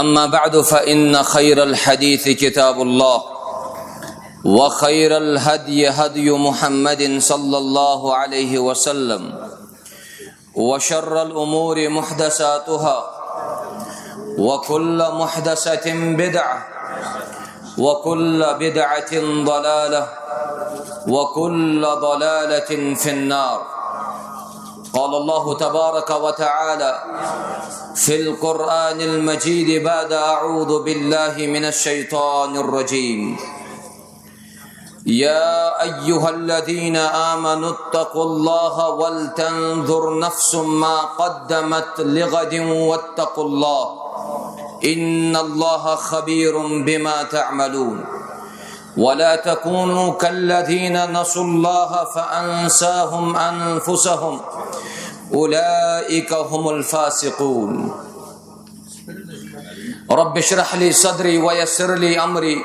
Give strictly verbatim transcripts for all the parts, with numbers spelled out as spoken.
أما بعد، فإن خير الحديث كتاب الله، وخير الهدي هدي محمد صلى الله عليه وسلم، وشر الأمور محدثاتها، وكل محدثة بدعة، وكل بدعة ضلالة، وكل ضلالة في النار. قال الله تبارك وتعالى في القرآن المجيد بعد أعوذ بالله من الشيطان الرجيم: يا أيها الذين آمنوا اتقوا الله ولتنظر نفس ما قدمت لغد واتقوا الله، إن الله خبير بما تعملون. ولا تكونوا كالذين نسوا الله فأنساهم أنفسهم، أولئك هم الفاسقون. رب اشرح لي صدري ويسر لي أمري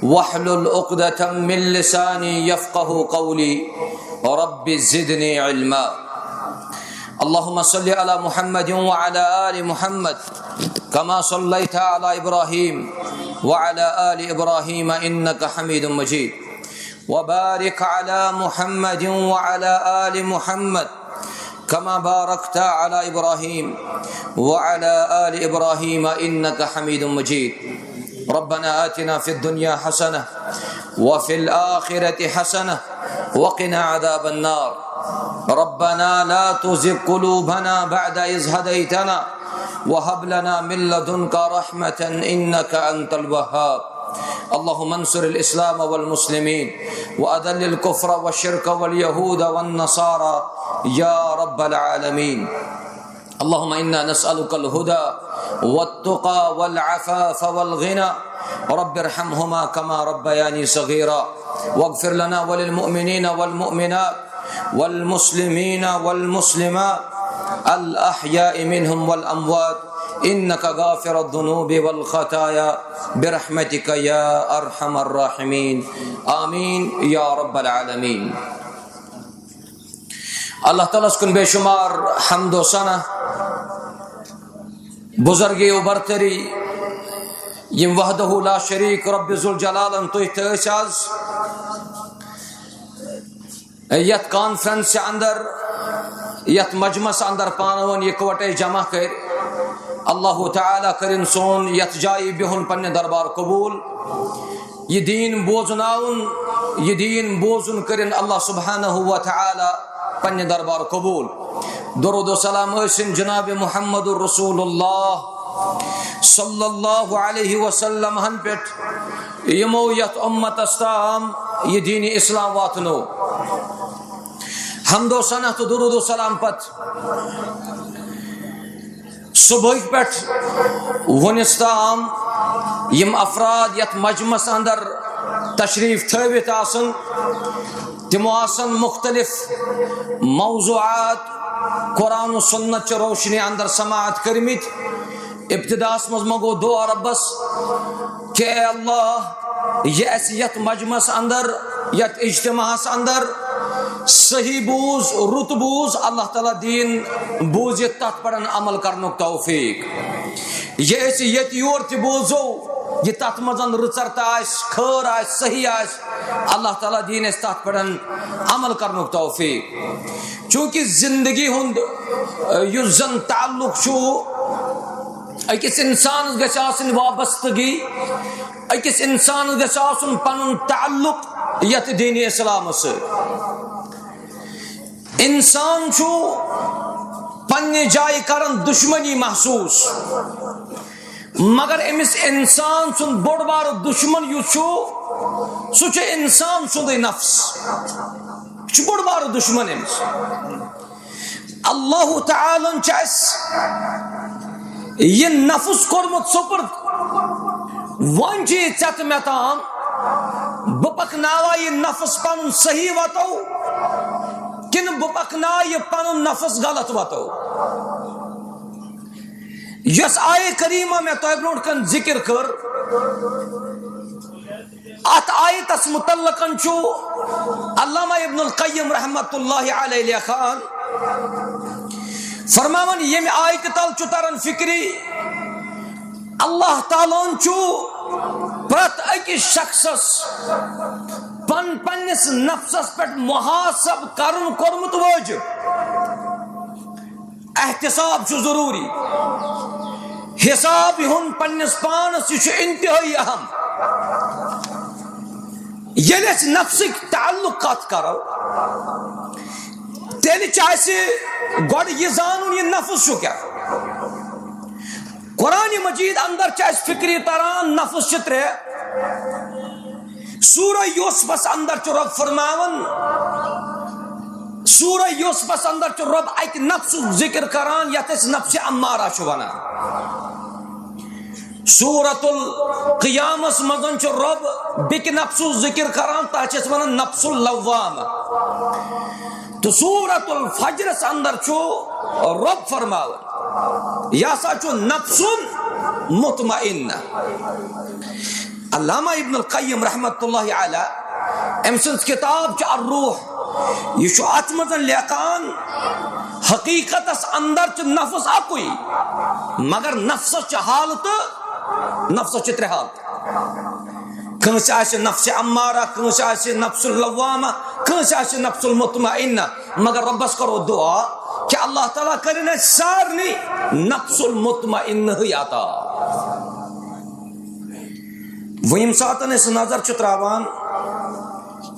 واحلل عقدة من لساني يفقه قولي. رب زدني علما. اللهم صل على محمد وعلى آل محمد كما صليت على إبراهيم وعلى آل إبراهيم إنك حميد مجيد. وبارك على محمد وعلى آل محمد كما باركت على إبراهيم وعلى آل إبراهيم إنك حميد مجيد. ربنا آتنا في الدنيا حسنة وفي الآخرة حسنة وقنا عذاب النار. ربنا لا تزغ قلوبنا بعد إذ هديتنا وهب لنا من لدنك رحمة إنك أنت الوهاب. اللهم انصر الإسلام والمسلمين وأذل الكفر والشرك واليهود والنصارى يا رب العالمين. اللهم إنا نسألك الهدى والتقى والعفاف والغنى. رب ارحمهما كما ربياني صغيرا. واغفر لنا وللمؤمنين والمؤمنات والمسلمين والمسلمات الأحياء منهم والأموات إنك غافر الذنوب والخطايا برحمتك يا أرحم الراحمين. آمين يا رب العالمين. اللہ تعالیٰ ہس کُن بے شمار حمد و ثنا، بزرگی و برتری، یم وحدہ لا شریک رب ذوالجلالن تُہۍ تہٕ أسۍ آز یتھ کانفرنس اندر، یتھ مجمس اندر پانہٕ ؤنۍ یکوٹے جمع کٔرۍ۔ اللہ تعالیٰ کٔرِن سون یتھ جایہِ بِہُن پننہِ دربار قبول۔ یہ دین بوزناؤن، یہ دین بوزن کرن اللہ سبحانہ و تعالیٰ پنہ دربار قبول۔ درود و سلام ٲسِن جناب محمد رسول اللہ صلی اللہ علیہ وسلم ہن پہ، یمو یتھ امتس تام یہ دین اسلام واتنو۔ حمد و ثنا تو درود و سلام پت صبحٕکۍ پٮ۪ٹھ وُنِس تام یِم افراد یتھ مجمس اندر تشریف تھٲوِتھ آسن، تِمو آسن مختلف موضوعات قرآن و سنت چہِ روشنی اندر سماعت کٔرمٕتۍ۔ ابتداہس منٛز منگو دعا ربس کہ اے اللہ، یہ اسہِ یتھ مجمس اندر، یتھ اجتماعس اندر صحیح بوز، رُت بوز، اللہ تعالیٰ دین بوزِتھ تتھ پٮ۪ٹھ عمل کرنُک توفیق۔ یہ اسہِ یتہِ یور تہِ بوزو، یہ تتھ منٛز رٕژر تہِ آسہِ، خٲر آسہِ، صحیح آسہِ، اللہ تعالیٰ دین اسہِ تتھ پٮ۪ٹھ عمل کرنُک توفیق۔ چونکہ زندگی ہُنٛد، یُس زن تعلق چھُ، أکِس انسانس گژھِ آسٕنۍ وابستگی، أکِس انسانس گژھِ آسُن پنُن تعلق یتھ دین اسلامس سۭتۍ۔ انسان چھُ پننہِ جایہِ کران دشمنی محسوس، مگر أمِس انسان سُنٛد بوٚڑ بارٕ دشمن یُس چھُ، سُہ چھُ انسان سُنٛدُے نفس۔ یہِ چھُ بوٚڑ بارٕ دشمن أمِس۔ اللہ تعالیٰ ہن چھُ اسہِ یہِ نفس کوٚرمُت سپرد۔ وۄنۍ چھُ یہِ ژےٚ تہٕ مےٚ تام، بہٕ پکناوا یہِ نفس پنُن صحیح وتو، کِنہٕ بہٕ پکناو یہِ پنُن نفس غلط وتو؟ یۄس آیہِ کریمہ مےٚ تۄہہِ برونٛٹھ کن ذکر کٔر، اتھ آیتس متعلقن چھُ علامہ ابن القیم رحمۃ اللہ علیہ لیکھان، فرماوان، ییٚمہِ آیتہِ تل چھُ تران فکری، اللہ اللہ تعالیٰ ہن چھُ پرٛٮ۪تھ أکِس شخصس پن پننِس نفسس پٮ۪ٹھ محاسب کرُن کوٚرمُت وٲجِب۔ احتساب چھُ ضروٗری۔ حساب ہیوٚن پننِس پانس، یہِ چھُ انتہٲئی اہم۔ ییٚلہِ أسۍ نفسٕکۍ تعلق کتھ کرو، تیٚلہِ چھُ اَسہِ گۄڈٕ یہِ زانُن، یہِ نفس چھُ کیٛاہ۔ قرآن مجید اندر چھِ اَسہِ فکرِ تران، نفس چھِ ترٛےٚ۔ سورہ یوسفس اندر چھُ رب فرماوان، سورہ یوسفس اندر چھُ رب اکہِ نفسُک ذکر کران، یتھ أسۍ نفس امارہ چھِ ونان۔ سورۃ القیامس منٛز چھُ رب بیٚکہِ نفسُک ذکر کران، تتھ چھِ أسۍ ونان نفس اللوامہ۔ تہٕ سورۃ الفجرس اندر چھُ رب فرماوان، یہِ ہسا چھُ نفس مطمئنہ۔ علامہ ابن القیم رحمۃ اللہ علیہ، أمۍ سٕنٛز کِتاب چھِ الروح، یہِ چھُ اَتھ منٛز لیکھان، حقیقتس اندر چھُ نفس اکُے، مگر نفسس چھِ حالتہٕ، نفسس چھِ ترٛےٚ حالتہٕ۔ کٲنٛسہِ آسہِ نفس امارہ، کٲنٛسہِ آسہِ نفس اللوامہ، کٲنٛسہِ آسہِ نفس المطمئنہ۔ مگر رۄبس کرو دعا کہِ اللہ تعالیٰ کٔرِن اَسہِ سارنٕے نفس المطمئنہٕے عطا۔ وۄنۍ ییٚمہِ ساتہٕ أسۍ نظر چھِ تراوان،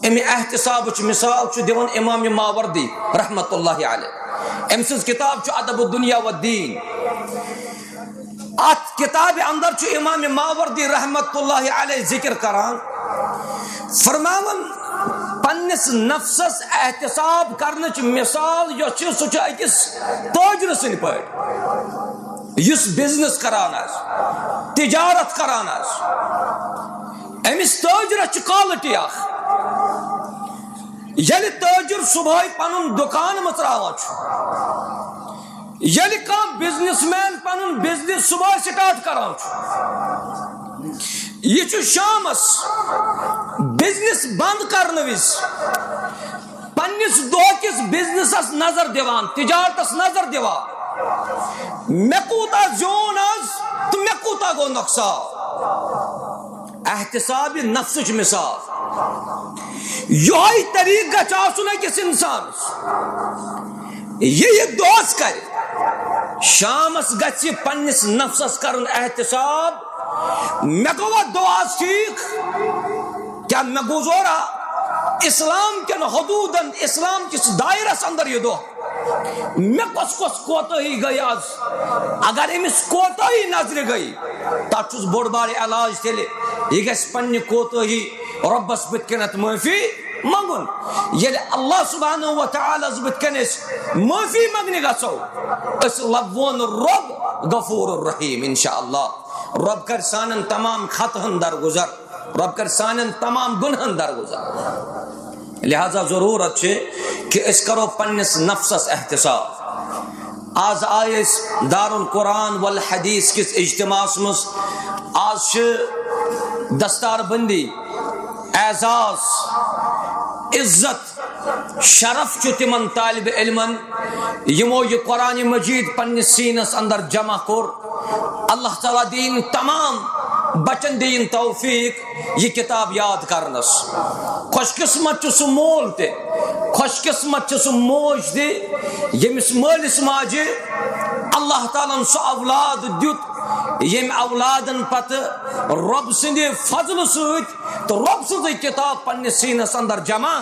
اَمہِ احتسابٕچ مثال چھُ دِوان امام ماوردی رحمت اللہ علیہ۔ أمۍ سٕنٛز کِتاب چھُ ادب الدنیا والدین۔ اتھ کِتابہِ اندر چھُ امام ماوردی رحمت اللہ علیہ ذکر کران، فرماوان، پننِس نفسس احتساب کرنٕچ مثال یۄس چھِ، سُہ چھُ أکِس تٲجرٕ سٕنٛدۍ پٲٹھۍ، یُس بزنس کران آسہِ، تجارت کران آسہِ۔ أمِس تٲجرس چھِ quality اکھ۔ ییٚلہِ تٲجر صبحٲے پنُن دُکان مٕژراوان چھُ، ییٚلہِ کانٛہہ بزنس مین پنُن بزنس صبحٲے سٹارٹ کران چھُ، یہِ چھُ شامس بزنس بند کرنہٕ وِزِ پننِس دۄہ کِس بزنسس نظر دِوان، تجارتس نظر دِوان، مےٚ کوٗتاہ زیوٗن آز تہٕ مےٚ کوٗتاہ گوٚو نۄقصان۔ احتساب نفسٕچ مثال۔ یِہوٚے طریٖقہٕ گژھِ آسُن أکِس اِنسانَس۔ یہِ یہِ دۄہَس کرِ، شامَس گژھِ پننِس نفسَس کرُن احتساب، مےٚ گوٚوا دۄہَس ٹھیٖک؟ کیٛاہ مےٚ گُزورا اِسلام کٮ۪ن حدوٗدَن، اِسلام کِس دایرَس اندر یہِ دۄہ؟ مےٚ کۄس کۄس کوتٲہی گٔے آز؟ اگر أمِس کوتٲہی نظرِ گٔے، تَتھ چھُس بوٚڑ بارٕ علاج تیٚلہِ۔ یہِ گژھِ پننہِ کوتٲہی رۄبَس بٕتھِ کَنٮ۪تھ معٲفی منٛگُن۔ ییٚلہِ اللہ سبحانہ و تعالیٰ ہَس بٕتھِ کَنہِ أسۍ معٲفی منٛگنہِ گژھو، أسۍ لَبوون رۄب غفور الرحیم۔ انشاءاللہ رۄب کَرِ سانٮ۪ن تمام خطہَن درگُزر۔ رۄب کَرِ سانٮ۪ن تمام گۄنہَن درگُزر۔ لہذا ضروٗرت چھِ کہِ أسۍ کَرو پننِس نفسَس احتساب۔ آز آے أسۍ دارالقرآن والحدیث کِس اجتماعَس منٛز۔ آز چھِ دستار بندی، اعزاز، عزت، شرف چھُ تِمن طالب علمن، یِمو یہِ قرآن مجید پننِس سیٖنس اندر جمع کوٚر۔ اللہ تعالیٰ دِیِن تمام بچن دِیِن توفیق یہِ کتاب یاد کرنس۔ خوش قسمت چھُ سُہ مول تہِ، خوش قسمت چھِ سُہ موج تہِ، ییٚمِس مٲلِس ماجہِ اللہ تعالیٰ ہن سُہ اولاد دیُت، ییٚمہِ اولادن پتہٕ رۄب سٕنٛدِ فضلہٕ سۭتۍ تہٕ رۄب سٕنٛزٕے کِتاب پننِس سیٖنس اندر جمع،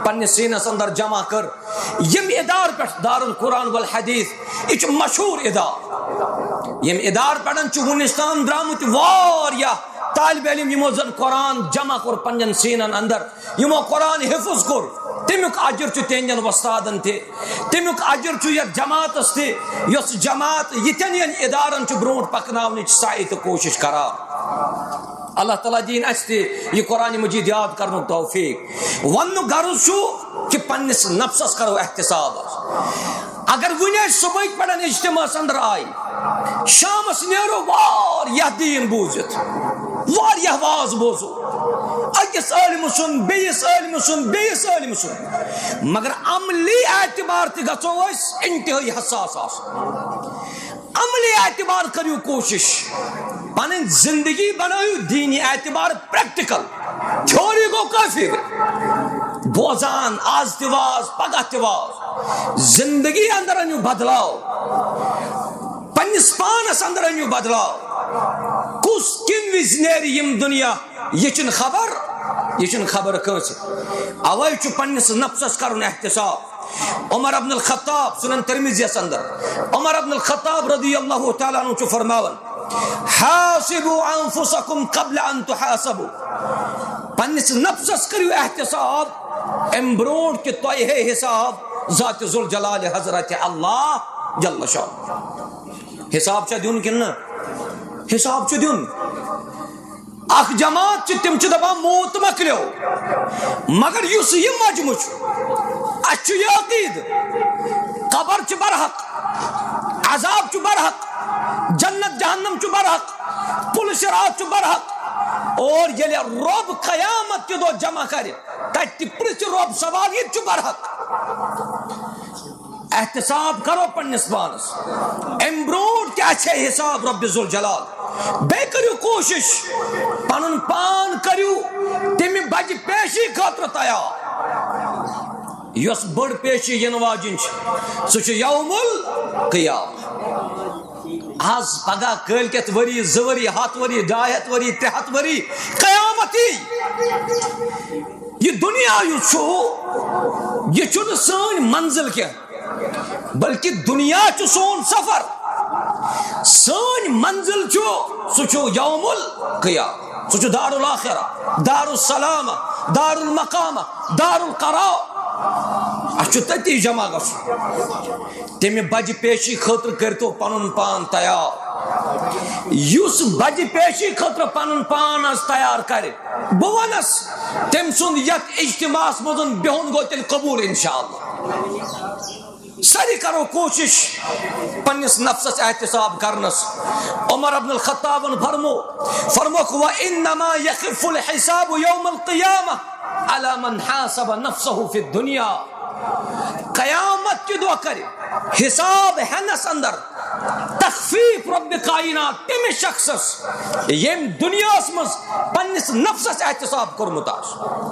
پننِس سیٖنس اندر جمع کٔر۔ ییٚمہِ ادارٕ پٮ۪ٹھ دارالقرآن والحدیث، یہِ چھُ مشہوٗر ادارٕ۔ ییٚمہِ ادارٕ پٮ۪ٹھ چھُ وُنِس تام درٛامٕتۍ واریاہ طالب علم، یِمو زن قرآن جمع کوٚر پننٮ۪ن سیٖنن اندر، یِمو قرآن حفظ کوٚر، تمیُک اجر چھُ تِہنٛدٮ۪ن وۄستادن تہِ، تمیُک اجر چھُ یتھ جماعتس تہِ، یۄس جماعت یِتھٮ۪ن یَن ادارن چھُ برونٛٹھ پکناونٕچ سعی تہٕ کوٗشش کران۔ اللہ تعالیٰ دِیِن اَسہِ تہِ یہِ قرآن مجید یاد کرنُک توفیق۔ وننُک غرض چھُ کہِ پننِس نفسس کرو احتساب۔ اگر وُنہِ أسۍ صبحٕکۍ پٮ۪ٹھ اجتماعس اندر آیہِ، شامس نیرو واریاہ دیٖن بوٗزِتھ، واریاہ واز بوزو، أکِس عٲلمہٕ سُنٛد، بیٚیِس عٲلمہٕ سُنٛد، بیٚیِس عٲلمہٕ سُنٛد، مگر عملی اعتبار تہِ گژھو أسۍ انتہٲئی حساس آسُن۔ عملی اعتبار کٔرِو کوٗشِش۔ پنٕنۍ زندگی بنٲیِو دینی اعتبار پریکٹیکل۔ تھیوری گوٚو کٲفی۔ بوزان آز تہِ واز، پگاہ تہِ واز، زندگی اندر أنِو بدلاو، پننِس پانس اندر أنِو بدلاو۔ کُس کمہِ وِزِ نیرِ ییٚمہِ دُنیا، یہِ چھُنہٕ خبر، یہِ چھُنہٕ خبر کٲنٛسہِ۔ اوے چھُ پننِس نفسس کرُن احتساب۔ عمر ابن الخطاب، سنن ترمذیس اندر، عمر ابن الخطاب رضی اللہ تعالیٰ عنہ چھُ فرماوان، "حاسبوا انفسکم قبل ان تحاسبوا"، پننِس نفسس کٔرِو احتساب، امہِ برونٛٹھ کہِ تۄہہِ ہے حساب ذات ذوالجلال حضرت اللہ جل شانہ۔ حساب چھا دیُن کِنہٕ نہ؟ حساب چھُ دیُن۔ اکھ جماعت چھِ، تِم چھِ دپان موت مۄکلیو، مگر یُس یہِ مجمع چھُ، اسہِ چھُ یہِ عقیدٕ، قبر چھُ برحق، عذاب چھُ برحق، جنت جہنم چھُ برحق، پل صراط چھُ برحق، اور ییٚلہِ رۄب قیامت کہِ دۄہ جمع کرِ، تتہِ تہِ پرژھِ رۄب سوال، یہِ تہِ چھُ برحق۔ احتساب کرو پننِس پانس۔ امہِ برونٛٹھ تہِ آسہِ ہے حساب رب ذوالجلال۔ بیٚیہِ کٔرِو کوٗشِش، پنُن پان کٔرِو تمہِ بجہِ پیشی خٲطرٕ تیار، یۄس بٔڑ پیشی یِنہٕ واجِنۍ چھِ۔ سُہ چھُ یوم القیامہ۔ آز، پگاہ، کٲلۍ کٮ۪تھ، ؤری، زٕ ؤری، ہتھ ؤری، ڈاے ہتھ ؤری، ترٛےٚ ہتھ ؤری، قیامت یی۔ یہِ دُنیا یُس چھُ، یہِ چھُنہٕ سٲنۍ منزل کینٛہہ، بلکہِ دُنیا چھُ سون سفر۔ سٲنۍ منزل چھُ، سُہ چھُ یوم القیامہ، سُہ چھُ دار الاخرہ، دار السلامہ، دار المقامہ، دار القرار۔ اَسہِ چھُ تٔتی جمع گژھُن۔ تمہِ بجہِ پیشی خٲطرٕ کٔرۍتو پنُن پان تیار۔ یُس بجہِ پیشی خٲطرٕ پنُن پان آز تیار کرِ، بہٕ ونس، تٔمۍ سُنٛد یتھ اجتماعس منٛز بِہُن گوٚو تیٚلہِ قبول، انشاءاللہ۔ سٲری کرو کوٗشِش پننِس نفسس احتساب کرنس۔ عمر ابن الخطابن فرمو، فرموکھ، "وانما یخف الحساب یوم القیامہ علی من حاسب نفسہ فی الدنیا"۔ قیامت کہِ دۄہ کرِ حساب ہینس اندر تخفیف رب کائنات تٔمِس شخصس، ییٚمۍ دُنیاہس منٛز پننِس نفسس احتساب کوٚرمُت آسہِ۔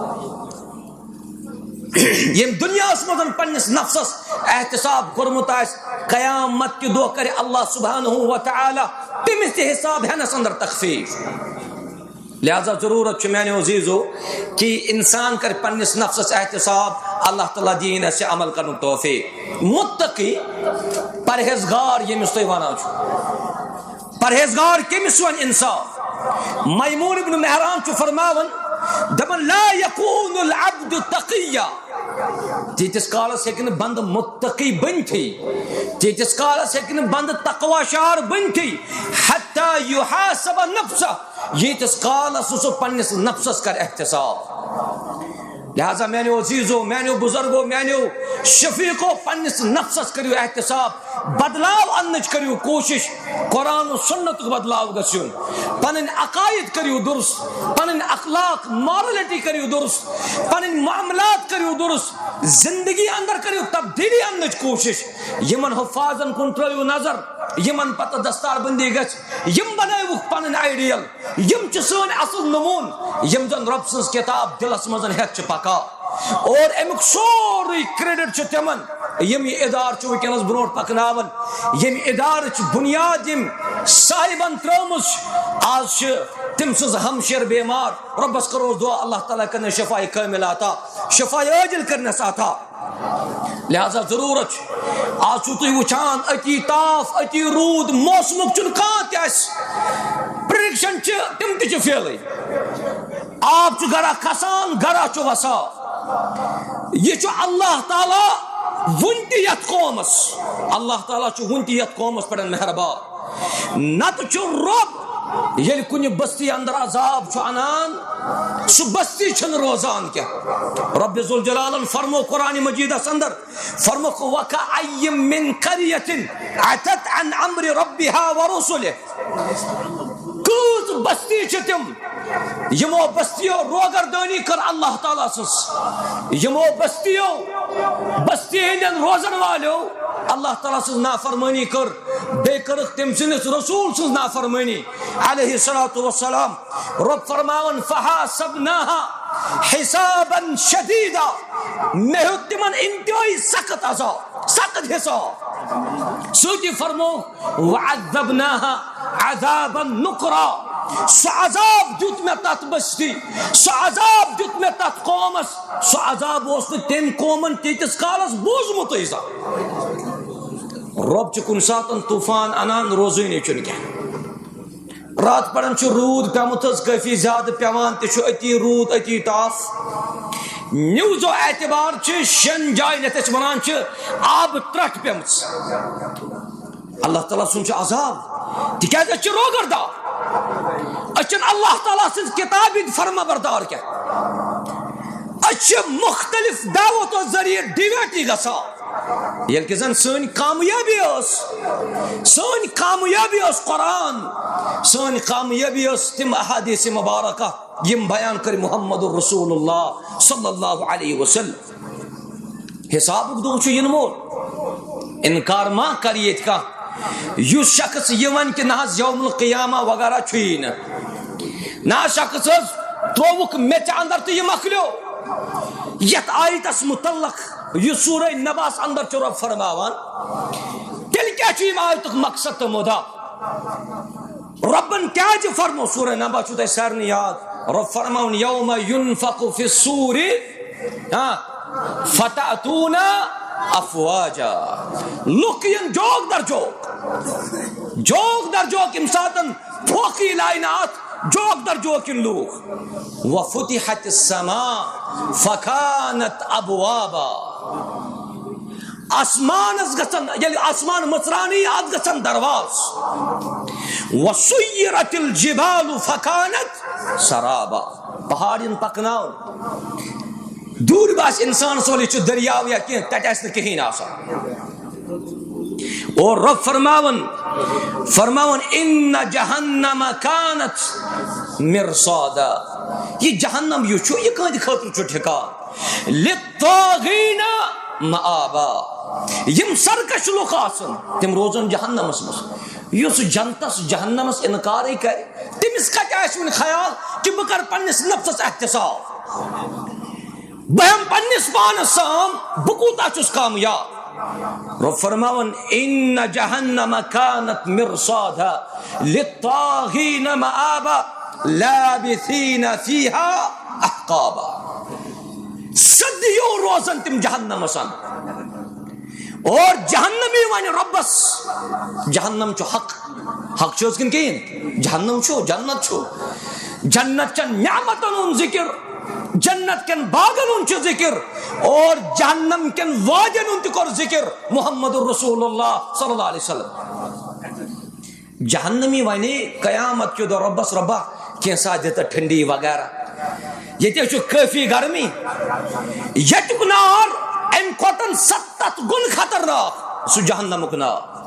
ییٚمۍ دُنیاہس منٛز پننِس نفسس احتساب کوٚرمُت آسہِ، قیامت کہِ دۄہ کرِ اللہ سبحانہ و تعالیٰ تٔمِس تہِ حساب ہینس اندر تخفیف۔ لہذا ضرورت چھُ میانیو عزیزو کہِ انسان کرِ پننِس نفسس احتساب، اللہ تعالیٰ دِیِن اسہِ عمل کرنُک توفیق۔ متقی، پرہیزگار ییٚمِس تُہۍ ونان چھِو، پرہیزگار کٔمِس وَنہِ انسان؟ میمون ابن مہران چھُ فرماوان، دَپان، "لا یکون العبد تقیا"، تیٖتِس کالس ہیٚکہِ نہٕ بندٕ متقی بٔنتھٕے، تیٖتِس کالس ہیٚکہِ نہٕ بندٕ تقوی شار بٔنتھٕے، حتی یحاسب نفسہ، ییٖتِس کالس نہٕ سُہ پننِس نفسس کرِ احتساب۔ لہذا میانیو عزیزو، میانیو بزرگو، میانیو شفیقو، پننِس نفسس کٔرِو احتساب، بدلاو اننٕچ کٔرِو کوٗشِش۔ قرآن و سنتُک بدلاو گژھِ یُن، پنٕنۍ عقاید کٔرِو درست، پنٕنۍ اخلاق، مارلٹی کٔرِو درست، پنٕنۍ معاملات کٔرِو درست، زندگی اندر کٔرِو تبدیلی اننٕچ کوٗشِش۔ یِمن حفاظن کُن ترٲیِو نظر، یِمن پتہٕ دستار بندی گژھِ، یِم بنٲوِکھ پنٕنۍ آئیڈیل۔ یِم چھِ سٲنۍ اصل نمون، یِم زن رۄب سٕنٛز کتاب دِلس منٛز ہٮ۪تھ چھِ پکان۔ اور امیُک سورُے کریڈٹ چھُ تِمن، یِم یہِ ادارٕ چھُ وٕنکیٚنس برونٛٹھ پکناوان، ییٚمہِ ادارٕچ بنیاد ییٚمۍ صاحبن ترٲومٕژ چھِ۔ آز چھِ تٔمۍ سٕنٛز ہمشیر بیمار، رۄبس کروس دعا اللہ تعالیٰ کرنس شفاء کامل عطا، شفاء عاجل کرنس عطا۔ لہذا ضرورت چھِ، آز چھِو تُہۍ وٕچھان، أتی تاپھ، أتی روٗد، موسمُک چھُنہٕ کانٛہہ تہِ اَسہِ پریڈکشن چھِ، تِم تہِ چھِ فیلٕے۔ آب چھُ گرا کھسان، گرا چھُ وسان۔ یہِ چھُ اللہ تعالیٰ وُنہِ تہِ یتھ قومس، اللہ تعالیٰ چھُ وُنہِ تہِ یتھ قومس پٮ۪ٹھ مہربان۔ نتہٕ چھُ رۄب، ییٚلہِ کُنہِ بستی اندر عذاب چھُ انان، سُہ بستی چھنہٕ روزان کینٛہہ۔ رب ذوالجلالن فرمو قرآن مجیدس اندر، فرموکھ، "وَكَأَيِّن مِّن قَرْيَةٍ عَتَتْ عَنْ أَمْرِ رَبِّهَا وَرُسُلِهِ"۔ کۭژ بستی چھِ تِم، یِمو بستیو روگردٲنی کٔر اللہ تعالیٰ سٕنٛز، یِمو بستیو، بستی ہٕنٛدٮ۪ن روزن والیو، اللہ تعالیٰ سٕنٛز نافرمٲنی کٔر، بیٚیہِ کٔرٕکھ تٔمۍ سٕنٛدِس رسول سٕنٛز نافرمٲنی علیہ الصلوۃ والسلام۔ رۄب فرماوان، فحاسبناها حسابا شدیدا، مےٚ ہیوٚت تِمن انتہٲئی سخت عذاب، سخت حساب۔ سۭتی فرموو، وعذبناها عذابا نکرا، سُہ عذاب دیُت مےٚ تتھ بستی، سُہ عذاب دیُت مےٚ تتھ قومس، سُہ عذاب اوس نہٕ تٔمۍ قومن تیٖتِس کالس بوٗزمُتٕے زانٛہہ۔ رۄب چھُ کُنہِ ساتن طوفان انان، روزٲنی چھُنہٕ کینٛہہ۔ راتھ پران چھُ روٗد پیومُت حظ، کٲفی زیادٕ پیوان تہِ چھُ، أتی روٗد أتی ٹاس۔ نِوزو اعتبار چھِ شٮ۪ن جاین یتھ أسۍ ونان چھِ آبہٕ ترٹھ پیمٕژ۔ اللہ تعالیٰ سُنٛد چھُ عذاب، تِکیازِ أسۍ چھِ روگردار، أسۍ چھِنہٕ اللہ تعالیٰ سٕنٛز کِتابہِ ہٕنٛدۍ فرما بردار کینٛہہ۔ أسۍ چھِ مُختٔلِف دعوتو ذٔریعہٕ ڈیویٹی گژھان۔ ییٚلہِ کہِ زن سٲنۍ کامیٲبی ٲس، سٲنۍ کامیٲبی ٲس قرآن، سٲنۍ کامیٲبی ٲس تِم احادیث مبارکہ یِم بیان کٔرۍ محمد رسول اللہ صلی اللہ علیہ وسلم۔ حسابُک دۄہ چھُ یِنہٕ وول، انکار ما کرِ ییٚتہِ کانٛہہ۔ یُس شخص یہِ ونہِ کہِ نہ حظ یوم القیامہ وغیرہ چھُیی نہٕ، نہ شخص حظ ترووُکھ میٚژِ اندر تہٕ یہِ مۄکلیو۔ یتھ آیتس متعلق یُس سورہ نباہس اندر چھُ رۄب فرماوان، تیٚلہِ کیٛاہ چھُ ییٚمہِ آیتُک مقصد تہٕ مُدا؟ رۄبن کیٛازِ فرمو؟ سورہ نبا چھُو تۄہہِ سارنٕے یاد۔ رۄب فرماوُن، یوم ینفخ فی الصور، ہاں، فتأتون افواجا۔ لُکھ یِن جوک در جوک، جوک در جوک، ییٚمہِ ساتن پھۄکھ یی لاینہٕ اتھ، جوک در جوک یِن لوٗکھ۔ وفتحت السماء فکانت ابوابا۔ آسمانس گژھن، ییٚلہِ آسمان مٕژراونہٕ یی، اتھ گژھن درواز۔ وسیرت الجبال فکانت سرابا۔ پہاڑ یِن پکناونہٕ۔ دوٗرِ باسہِ انسانس، ولہٕ یہِ چھُ دٔریاو یا کینٛہہ، تتہِ آسہِ نہٕ کِہیٖنۍ آسان۔ اور رۄب فرماوان، فرماوان، ان جہنم کانت مرصادا۔ یہِ جہنم یُس چھُ، یہِ کٕہٕنٛدِ خٲطرٕ چھُ ٹھکان؟ للطاغین مآبا۔ یِم سرکش لُکھ آسن، تِم روزن جہنمس منٛز۔ یُس جنتس جہنمس انکارٕے کرِ، تٔمِس کتہِ آسہِ وۄنۍ خیال کہِ بہٕ کرٕ پننِس نفسس احتساب؟ بہٕ ہٮ۪مہٕ پننِس پانس سام، بہٕ کوٗتاہ چھُس کامیاب۔ رۄب فرماوان، ان جہنم کانت مرصادا للطاغین مآبا لابثین فیہا احقابا۔ صدیو روزن تِم جہنمس اندر۔ اور جہنمی ونہِ رۄبس، جہنم چھُ حق، حق چھُ حظ کِنہٕ کِہیٖنۍ؟ جہنم چھُ، جنت چھُ۔ جنت چٮ۪ن نعمتن ہُنٛد ذکر، جنت کٮ۪ن باغن ہُنٛد چھُ ذکر، اور جہنم کٮ۪ن وادین ہُنٛد تہِ کوٚر ذکر محمد رسول اللہ صلی اللہ علیہ وسلم۔ جہنمی ونہِ قیامت کہِ دۄہ رۄبس، رۄبا، کینٛژھا دِ تہٕ ٹھنڈی وغیرہ۔ ییٚتہِ حظ چھُ کٲفی گرمی۔ ییٚتیُک نار امہِ کھۄتن ستتھ گُن خطرناک، سُہ جہنمُک نار۔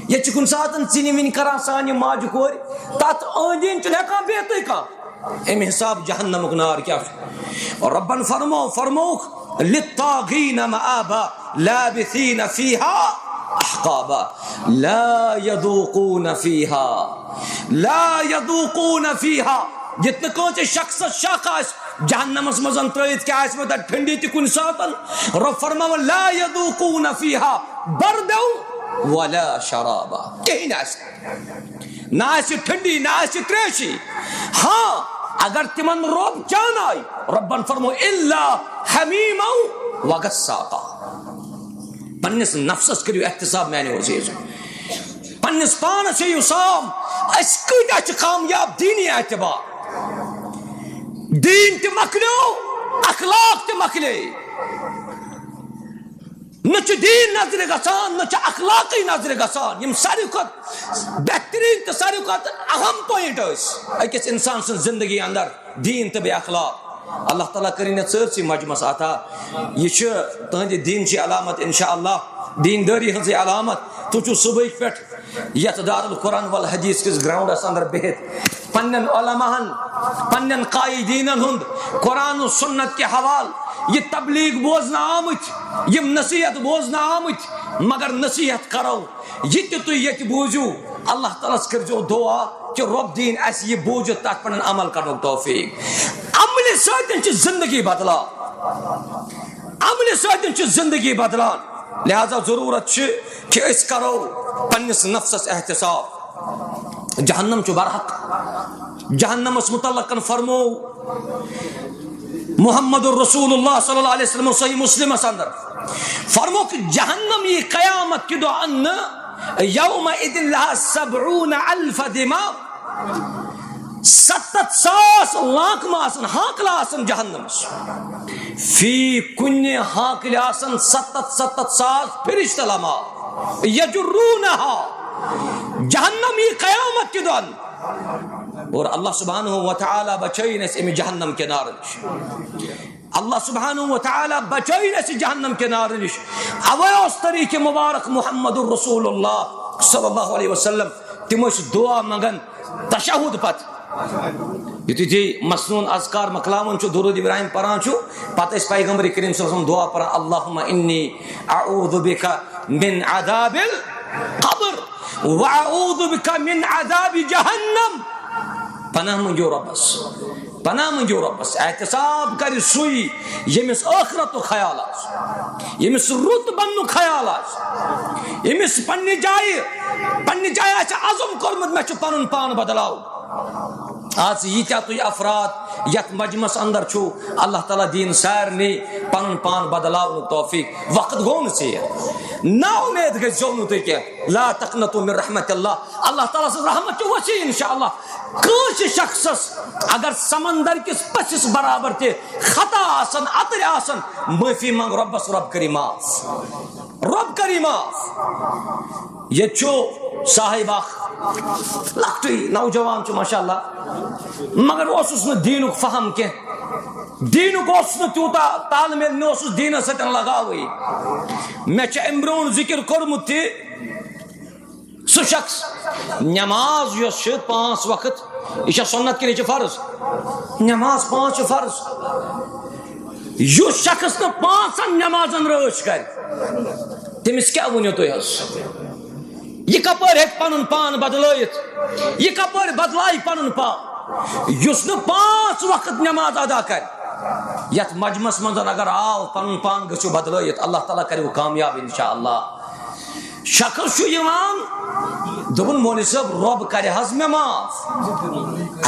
ییٚتہِ چھِ کُنہِ ساتن ژِنہِ وِنہِ کران سانہِ ماجہِ کورِ، تتھ أنٛدۍ أنٛدۍ چھُنہٕ ہٮ۪کان بِہتھٕے کانٛہہ۔ امہِ حساب جہنمُک نار کیٛاہ چھُ؟ رۄبن فرمو، فرمووُکھ، للطاغین مآبا لابثین فیہا احقابا لا یذوقون فیہا، لا یذوقون فیہا۔ ییٚتہِ نہٕ کٲنٛسہِ شخصس شک آسہِ جہنمس منٛز ترٲوِتھ کیٛاہ آسہِ وۄنۍ تتہِ ٹھنڈی تہِ کُنہِ ساتن۔ رۄب فرماوان، لا یذوقون فیہا بردا ولا شرابا۔ کِہیٖنۍ آسہِ نہٕ۔ نہ آسہِ ٹھنڈی، نہ آسہِ تریشی۔ ہاں، اگر تِمن رۄب چانایہِ، رۄبن فرمو، الا حمیما وغساقا۔ پننِس نفسس کٔرِو احتساب، میانیو عزیزو۔ پننِس پانس ہیٚیِو سام۔ أسۍ کۭتیاہ چھِ کامیاب دیٖنی اعتبار؟ دیٖن تہِ مۄکلیو، اخلاق تہِ مۄکلے۔ نہ چھُ دیٖن نظرِ گژھان، نہ چھُ اخلاقٕے نظرِ گژھان۔ یِم ساروی کھۄتہٕ بہتریٖن تہٕ ساروی کھۄتہٕ اہم point ٲسۍ أکِس انسان سٕنٛز زندگی اندر، دیٖن تہٕ بیٚیہِ اخلاق۔ اللہ تعالیٰ کٔرِنۍ یہِ سٲرسٕے مجمعس عطا۔ یہِ چھُ تُہنٛدِ دیٖنچہِ علامت، انشاءاللہ، دیٖندٲری ہٕنٛزٕے علامت۔ تُہۍ چھِو صبحٕکۍ پٮ۪ٹھ یتھ دارالقرآن والحدیث کِس ground س اندر بِہِتھ پننٮ۪ن علماہن، پننٮ۪ن قائدینن ہُنٛد قرآن و سنت کہِ حوالہٕ یہِ تبلیغ بوزنہٕ آمٕتۍ، یِم نصیحت بوزنہٕ آمٕتۍ، مگر نصیحت کرو، یہِ تہِ تُہۍ ییٚتہِ بوٗزِو، اللہ تعالیٰ ہَس کٔرۍزیو دُعا کہِ رۄب دِیِن اَسہِ یہِ بوٗزِتھ تَتھ پٮ۪ٹھ عمل کرنُک توفیٖق۔ عملہِ سۭتۍ چھِ زندگی بدلان، عملہِ سۭتۍ چھِ زندگی بدلان۔ لہذا ضروٗرت چھِ کہِ أسۍ کرو پننِس نفسَس احتساب۔ جہنم چھُ برحق۔ جہنمس متعلق فرمو محمد رسول اللہ صلی اللہ علیہ وسلم صحیح مسلمس اندر، فرمو کہ جہنم یی قیامت کہ دۄہ اننہٕ، یومئذ لہا سبعون الف دماغ، ستتھ ساس لانکمہٕ آسن، ہانکلہٕ آسن جہنمس۔ فی کُنہِ ہانکلہِ آسن ستتھ ستتھ ساس فرشتہٕ لما، یجرونہا، جہنم یی قیامت کہ دۄہ اننہٕ۔ اور اللہ سبحانہ و تعالیٰ بچٲیِن اَسہِ اَمہِ جہنم کہِ نارٕ نِش۔ اللہ سبحانہ و تعالیٰ بچٲیِن اَسہِ جہنم کہِ نارٕ نِش۔ اوے اوس طریٖقہِ مبارک محمد رسول اللہ صلی اللہ علیہ وسلم۔ تِم ٲسۍ دُعا منٛگان تشہد پتہٕ۔ یُتھُے تُہۍ مسنون اذکار مۄکلاوان چھِو، درود ابراہیم پران چھِو، پتہٕ ٲسۍ پیغمبر کریم صلی اللہ علیہ وسلم دُعا پران، اللہم انی اعوذ بک من عذاب القبر واعوذ بک من عذاب جہنم۔ پناہ منٛگِو رۄبس، پناہ منٛگِو رۄبس۔ احتساب کرِ سُے، ییٚمِس ٲخرتُک خیال آسہِ، ییٚمِس رُت بننُک خیال آسہِ، ییٚمِس پننہِ جایہِ، پننہِ جایہِ آسہِ عزم کوٚرمُت، مےٚ چھُ پنُن پان بدلاوُن۔ آز ییٖتیٛاہ تُہۍ افراد یتھ مجمس اندر چھِو، اللہ تعالیٰ دِیِن سارنٕے پنُن پان بدلاونُک توفیٖق۔ وقت گوٚو نہٕ ژیر، نا اُمید گٔژھۍزیو نہٕ تُہۍ کینٛہہ۔ لا تقنطوا من رحمت اللہ، اللہ تعالیٰ سٕنٛز رحمت چھِ وسیع انشاءاللہ۔ کٲنٛسہِ شخصس اگر سمندر کِس پٔژھِس برابر تہِ خطا آسن، اَتٕرۍ آسن، معٲفی منٛگ رۄبس، رۄب کٔری معاف، رۄب کٔری معاف۔ ییٚتہِ چھُ صاحب اکھ لۄکٹُے نوجوان چھُ ماشاءاللہ، مگر اوسُس نہٕ دیٖنُک فہم کینٛہہ، دیٖنُک اوسُس نہٕ تیوٗتاہ تال میل، مےٚ اوسُس دیٖنس سۭتۍ لگاوٕے۔ مےٚ چھُ امہِ برونٛٹھ ذکر کوٚرمُت تہِ، سُہ شخص نماز یۄس چھِ پانٛژھ وقت، یہِ چھا سنت کِنہٕ یہِ چھِ فرض؟ نماز پانٛژھ چھِ فرض۔ یُس شخص نہٕ پانٛژن نمازن رٲچھ کرِ، تٔمِس کیٛاہ ؤنِو تُہۍ حظ؟ یہِ کپٲرۍ ہیٚکہِ پنُن پان بدلٲیِتھ؟ یہِ کپٲرۍ بدلایہِ پنُن پان؟ یُس نہٕ پانٛژھ وقت نماز ادا کرِ، یتھ مجمس منٛز اگر آو، پنُن پان گٔژھِو بدلٲیِتھ، اللہ تعالیٰ کرِو کامیاب انشاءاللہ۔ شخص چھُ یِوان، دوٚپُن، "مولوی صٲب، رۄب کرِ حظ مےٚ معاف؟"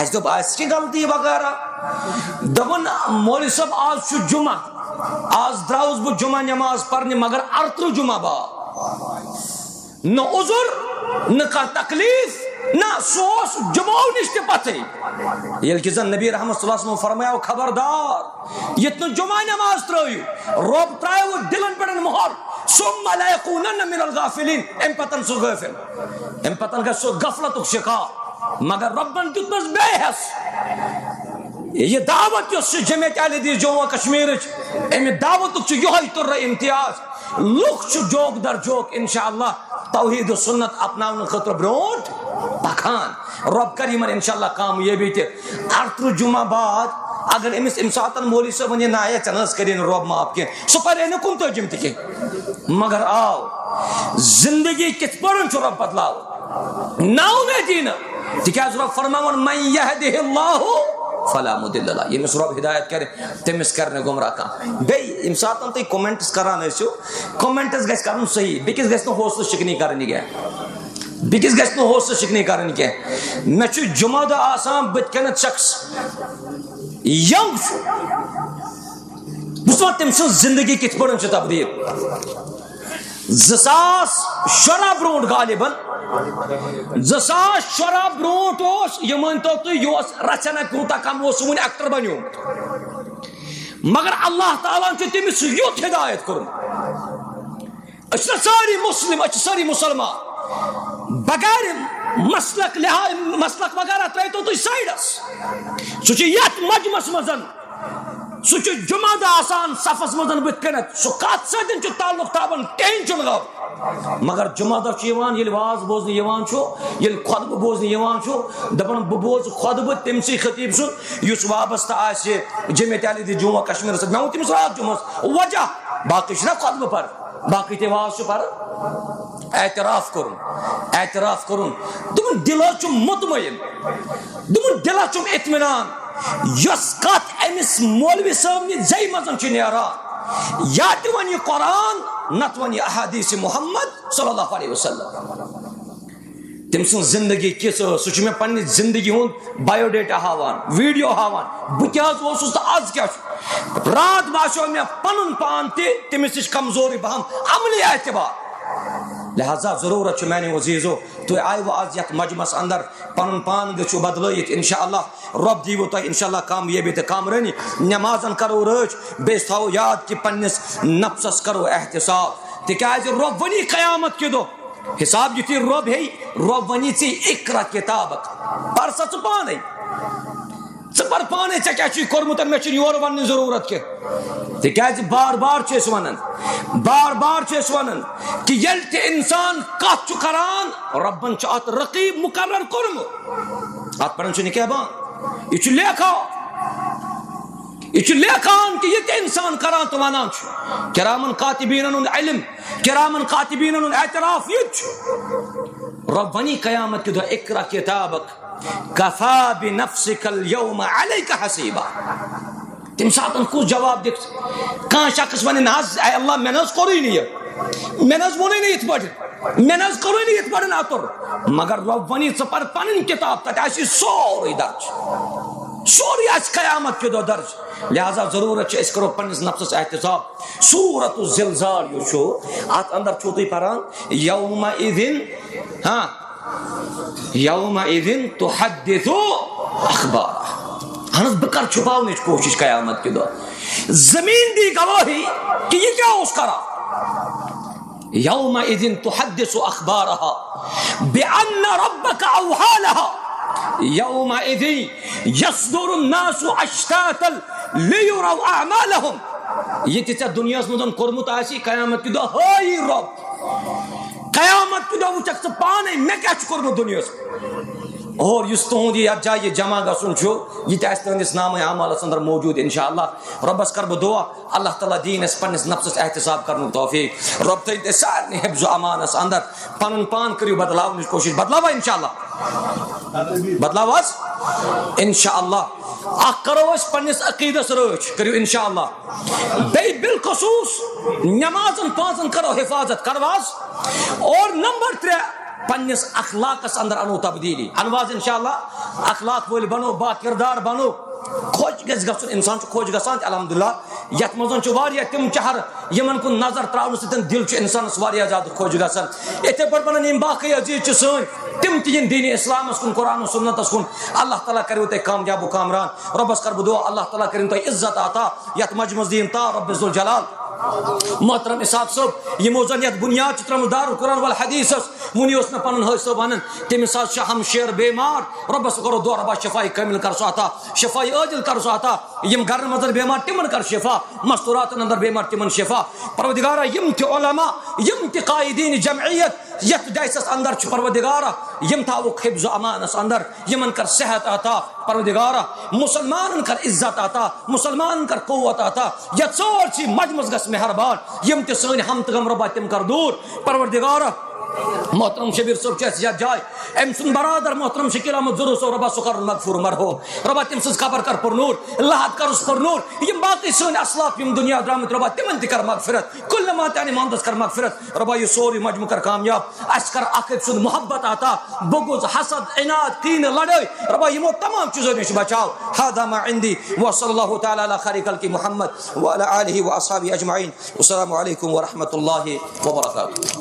اَسہِ دوٚپ، "آسہِ کینٛہہ غلطی وغیرہ؟" دوٚپُن، "مولوی صٲب، آز چھُ جمعہ، آز درٛاوُس بہٕ جمعہ نماز پرنہِ، مگر ارترٕہ جمعہ بعد۔ نہ عذر، نہ کانٛہہ تکلیف، نہ، سُہ اوس جمعو نِش تہِ پتھٕے۔" ییٚلہِ کہِ زن نبی رحمت صلی اللہ علیہ وسلم فرمایو، خبردار، ییٚتہِ نہٕ جمعہ نماز ترٲیِو، رۄب ترٛایو دِلن پٮ۪ٹھ مۄہر، ثم لیکونن من الغافلین، امہِ پتن سُہ غٲفِل، امہِ پتن گژھِ سُہ غفلتُک شکار۔ مگر رۄبن دیُتنس بیٚیہِ حصہٕ۔ یہِ دعوت یۄس چھِ جمعیت اہل حدیث جموں و کشمیرٕچ، امہِ دعوتُک چھُ یِہوٚے تُرٕ امتیاز۔ لُکھ چھِ جوک در جوک انشاءاللہ توحید و سنت اپناونہٕ خٲطرٕ برونٛٹھ پکان۔ رۄب کر یِمن انشاءاللہ کامیٲبی تہِ۔ ارترٕہ جمعہ بعد اگر أمِس امہِ ساتن مولوی صٲبن یہِ نایہِ، "ژےٚ نہ حظ کٔری نہٕ رۄب معاف کینٛہہ"، سُہ پرِ ہے نہٕ کُنتٲجِم تہِ کینٛہہ۔ مگر آو، زندگی کِتھ پٲٹھۍ چھُ رۄب بدلاوان؟ ناامیدی نہٕ، تِکیٛازِ رۄب فرماوان، "من یہدہ اللہ فلا مضل لہ"، ییٚمِس رۄب ہدایت کرِ، تٔمِس کرِ نہٕ گمراہ کانٛہہ۔ بیٚیہِ ییٚمہِ ساتن تُہۍ comments کران ٲسِو، comments گژھِ کرُن صحیح، بیٚکِس گژھِ نہٕ حوصلہٕ شکنی کرٕنۍ کینٛہہ، بیٚکِس گژھِ نہٕ حوصلہٕ شکنی کرٕنۍ کینٛہہ۔ مےٚ چھُ جمعہ دۄہ آسان بٕتھِ کَنٮ۪تھ شخص، young چھُ، بہٕ چھُس وَنان، تٔمۍ سٕنٛز زندگی کِتھ پٲٹھۍ چھِ تبدیٖل۔ زٕ ساس شُراہ برونٛٹھ غالباً، زٕ ساس شُراہ برونٛٹھ اوس، یہِ مٲنۍ تو تُہۍ، یہِ اوس رژھِ ہنا کوٗتاہ کم اوس سُہ وُنہِ actor بنیومُت۔ مگر اللہ تعالیٰ ہن چھُ تٔمِس یُتھ ہدایت کوٚرمُت۔ أسۍ چھِنہ سٲری مسلم، أسۍ چھِ سٲری مسلمان۔ بغیر مسلک لحاظ، مسلک وغیرہ ترٲیتو تُہۍ سایڈس۔ سُہ چھُ یتھ مجمس منٛز، سُہ چھُ جمعہ دۄہ آسان صفس منٛز بٕتھِ کنٮ۪تھ، سُہ کتھ سۭتۍ چھُ تعلق تھاوان، کہیٖنۍ چھُنہٕ غلط۔ مگر جمعہ دۄہ چھُ یِوان، ییٚلہِ واز بوزنہٕ یِوان چھُ، ییٚلہِ خطبہٕ بوزنہٕ یِوان چھُ، دپان، "بہٕ بوزٕ خطبہٕ تٔمۍ سٕے خطیب سُنٛد، یُس وابستہٕ آسہِ جمعیت اہل حدیث جموں و کشمیرس سۭتۍ۔" مےٚ ووٚن تٔمِس راتھ جمعس وجہ، باقٕے چھُنہ خطبہٕ پران۔ باقٕے تہِ واز چھُ پَران۔ اعتراف کوٚرُن، اعتراف کوٚرُن۔ دوٚپُن، دِل حظ چھُم مطمئن، دوٚپُن، دِل حظ چھُم اطمینان۔ یۄس کَتھ أمِس مولوی صٲب نہِ زیٚیہِ منٛز چھِ نیران، یا تہِ وَنہِ یہِ قرآن، نَتہٕ وَنہِ یہِ احادیث محمد صلی اللہ علیہ وسلم۔ تٔمۍ سٕنٛز زندگی کِژھ ٲس، سُہ چھُ مےٚ پننہِ زندگی ہُنٛد بایوڈیٹا ہاوان، ویڈیو ہاوان، بہٕ کیٛاہ حظ اوسُس تہٕ از کیٛاہ چھُ۔ راتھ باسیو مےٚ پنُن پان تہِ تٔمِس نِش کمزورٕے پہم عملی اعتبار۔ لہذا ضروٗرت چھُ میانیو عزیزو، تُہۍ آیوٕ از یتھ مجمس اندر، پنُن پان گٔژھِو بدلٲیِتھ انشاءاللہ۔ رۄب دیٖوٕ تۄہہِ انشاءاللہ کامیٲبی تہٕ کامرٲنی۔ نمازن کرو رٲچھ، بیٚیہِ تھاوو یاد کہِ پننِس نفسس کرو احتساب، تِکیازِ رۄب ونی قیامت کہِ دۄہ، حساب یُتھُے رۄب ہیٚیہِ، رۄب وَنہِ ژےٚ، "اقرا کتابک"، پَر سا ژٕ پانَے۔ ژٕ پَر پانَے، ژےٚ کیٛاہ چھُے کوٚرمُت، مےٚ چھُنہٕ یورٕ وَننٕچ ضروٗرت کینٛہہ۔ تِکیٛازِ بار بار چھِ أسۍ وَنان، بار بار چھِ أسۍ وَنان کہِ ییٚلہِ تہِ اِنسان کَتھ چھُ کَران، رۄبَن چھُ اَتھ رقیٖب مُقرر کوٚرمُت۔ اَتھ پٮ۪ٹھ چھُنہٕ کینٛہہ بان، یہِ چھُ لیکھان۔ یہِ چھُ لیکھان کہِ یہِ تہِ اِنسان کران تہٕ وَنان چھُ۔ کرامن کاتبیٖنن ہُنٛد علم، کرامن کاتبیٖنن ہُنٛد اعتراف یہِ تہِ چھُ۔ رۄب وَنی قیامت کہِ دۄہ، "اقرا کتابک کفا بنفسک الیوم علیک حسیبا۔" تَمہِ ساتہٕ کُس جواب دِکھ؟ کانٛہہ شخص وَنہِ، "نہ حظ، اے اللہ، مےٚ نہ حظ کوٚرُے نہٕ یہِ، مےٚ نہ حظ ووٚنُے نہٕ یِتھ پٲٹھۍ۔" مےٚ نہ حظ کوٚرُے نہٕ یِتھ پٲٹھۍ اَتُر، مگر رۄب وَنی، "ژٕ پَر پَنٕنۍ کِتاب، تَتہِ آسہِ یہِ سورُے درٕج، سورُے آسہِ قیامت کہِ دۄہ درٕج۔" لہذا ضروٗرت چھِ أسۍ کَرو پَنٕنِس نفسَس احتساب۔ سورت الزلزال یُس چھُ، اَتھ اندر چھُو تُہۍ پَران، یوم اذن، ہاں، یوم اذن تحدث اخبارہ۔ اہن حظ، بہٕ کَرٕ چھُپاونٕچ کوٗشِش قیامت کہِ دۄہ۔ زٔمیٖن دی گوٲہی کہِ یہِ کیٛاہ اوس کران۔ یومئذ تحدث اخبارها بأن ربك اوحى لها۔ یومئذ یصدر الناس اشتاتا لیروا اعمالهم۔ یہِ تہِ ژےٚ دُنیاہس منٛز کوٚرمُت آسی، قیامت کہِ دۄہ ہٲیی رۄب۔ قیامت کہِ دۄہ وٕچھکھ ژٕ پانے مےٚ کیٛاہ چھُ کوٚرمُت دُنیاہس۔ اور یُس تُہُنٛد یہِ یَتھ جایہِ یہِ جمع گژھُن چھُ، یہِ تہِ آسہِ تُہٕنٛدِس نامہ اعمالس اندر موجود انشاءاللہ۔ رۄبس کر بہٕ دعا، اللہ تعالیٰ دِیِن اَسہِ پننِس نفسس احتساب کرنُک توفیق۔ رۄب تھٲیِن تۄہہِ سارنٕے حفظ و امانس اندر۔ پنُن پان کٔرِو بدلاونٕچ کوٗشِش۔ بدلاوا انشاءاللہ؟ بدلاوا حظ؟ انشاءاللہ۔ اکھ کرو أسۍ پننِس عقیدس رٲچھ، کٔرِو انشاءاللہ۔ بیٚیہِ بالخصوص نمازن پانٛژن کرو حفاظت، کرو حظ؟ اور نمبر ترٛےٚ، پننِس اخلاقس اندر انو تبدیلی۔ انو حظ انشاءاللہ، اخلاق وٲلۍ بنو، با کردار بنو۔ خۄش گژھِ گژھُن، انسان چھُ خۄش گژھان تہِ الحمدللہ۔ یتھ منٛز چھُ واریاہ تِم چہر، یِمن کُن نظر تراونہٕ سۭتۍ دِل چھُ انسانس واریاہ زیادٕ خۄش گژھان۔ یِتھے پٲٹھۍ بنن یِم باقٕے عزیز چھِ سٲنۍ، تِم تہِ یِن دین اسلامس کُن، قرآن و سُنتس کُن۔ اللہ تعالیٰ کریو تۄہہِ کامیاب و کامران۔ رۄبس کر بہٕ دعا، اللہ تعالیٰ کٔرِن تۄہہِ عزت عطا، یتھ مجمس دِیِن تا رب ذوالجلال۔ محترم اسحاق صٲب، یِمو زن یتھ بنیاد چھِ ترٲومٕژ دارالقرآن والحدیثس، وُنی اوس مےٚ پنُن حٲج صٲب ونان، تٔمِس حظ چھِ ہم شیر بیمار، رۄبس کرو دعا، رۄبا شفاء کامل کر سُہ عطا، شفاء عاجل کر سُہ عطا، یِم گرن منٛز بیمار تِمن کر شفا، مستوراتن اندر بیمار تِمن شفا۔ پروردگارا، یِم تہِ علماء، یِم تہِ قائدین جمعیت یتھ ڈیسس اندر چھِ، پروردگارا، یِم تھاوُکھ حفظ و امانس اندر، یِمن کر صحت عطا، پروردگارا، مسلمانن کر عزت عطا، مسلمانن کر قوت عطا۔ یتھ سٲرسٕے مجمس گژھ مہربان، یِم تہِ سٲنۍ ہم تہٕ غم رۄبا تِم کر دوٗر، پروردگارا۔ محترم شبیر صٲب چھُ اَسہِ یتھ جایہِ، أمۍ سُنٛد برادر محترم شکیل احمد ظہور صٲب، رۄبا سُہ کرُن مغفور مرحوم، رۄبا تٔمۍ سٕنٛز قبر کر پُرنوٗر، لحد کرُس پُرنوٗر، یِم باقٕے سٲنۍ اسلاف یِم دُنیا درٛامٕتۍ، رۄبا تِمن تہِ کر مغفرت، کُلہِ ما تانہِ مامدس کر مغفرت، رۄبا یہِ سورُے مجموعہٕ کر کامیاب، اَسہِ کر اکھ أکۍ سُنٛد محبت عطا، بغض، حسد، عناد، کینہٕ، لڑٲے، رۄبا یِمو تمام چیٖزو نِش بچاو۔ هذا ما عندي، وصلى الله تعالى على خير خلقه محمد وعلى آله وأصحابه أجمعين۔ والسلام عليكم ورحمة الله وبركاته۔